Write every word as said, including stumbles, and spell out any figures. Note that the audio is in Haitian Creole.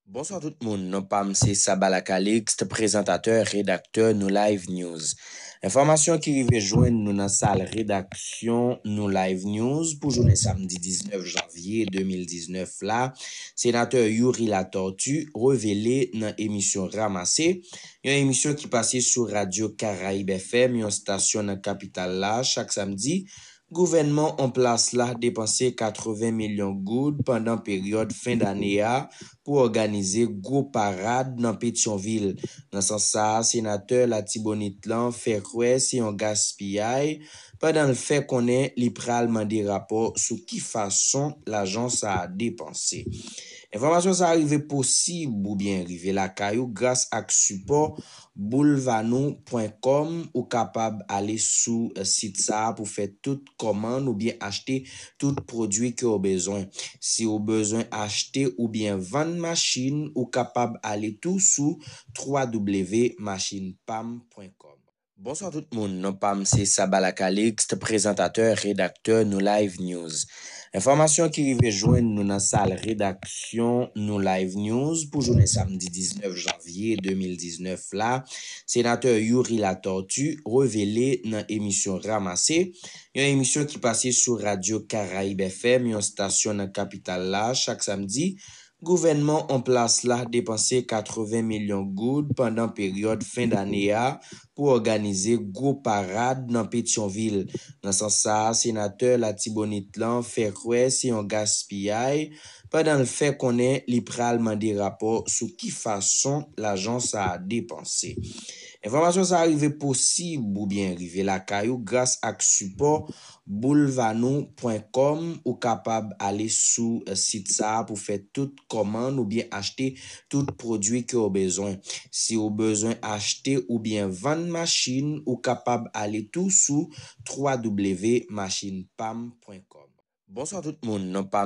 Bonswa tout moun, non pa m se Sabala Calixte, prezantatè, redaktè Nou Live News. Enfòmasyon ki rive jwenn nou nan sal redaksyon Nou Live News pou jounen samdi diznèf janvye de mil diznèf la, senatè Youri Latortue revele nan emisyon Ramase, yon emisyon ki pase sou Radyo Karayib F M, yon estasyon nan kapital la, chak samdi, gouvènman an plas la depanse katreven milyon goud pandan peryòd fen dane a pou òganize gwo parad nan Petyonvil. Nan sans sa a, senatè Latibonit lan fè kwè se yon gaspiyay pandan l fè konnen li pral mande rapò sou ki fason lajan sa a depanse. Enfòmasyon sa a rive posib oubyen rive lakay ou gras ak sipò boulvanou pwen kòm. Ou kapab ale sou sit sa a pou fè tout kòmann oubyen achte tout pwodui ke w bezwen. Si w bezwen achte oubyen vann machin, ou kapab ale tou sou twa w machin pam pwen kòm. Bonswa tout moun, non pa m se Sabala Calixte, prezantatè, redaktè Nou Live News. Enfòmasyon ki rive jwenn nou nan sal redaksyon Nou Live News pou jounen samdi diznèf janvye de mil diznèf la, senatè Youri Latortue revele nan emisyon Ramase, yon emisyon ki pase sou Radyo Karayib F M, yon estasyon nan kapital la, chak samdi, gouvènman an plas la depanse katreven milyon goud pandan peryòd fen dane a pou òganize gwo parad nan Petyonvil. Nan sans sa a, senatè Latibonit lan fè kwè se yon gaspiyay pandan l fè konnen li pral mande rapò sou ki fason lajan sa a depanse. Enfòmasyon sa a rive posib oubyen rive lakay ou gras ak sipò boulvanou pwen kòm. Ou kapab ale sou sit sa a pou fè tout kòmann oubyen achte tout pwodui ke w bezwen. Si w bezwen achte oubyen vann machin, ou kapab ale tou sou twa w machin pam pwen kòm. Bonswa tout moun, non pa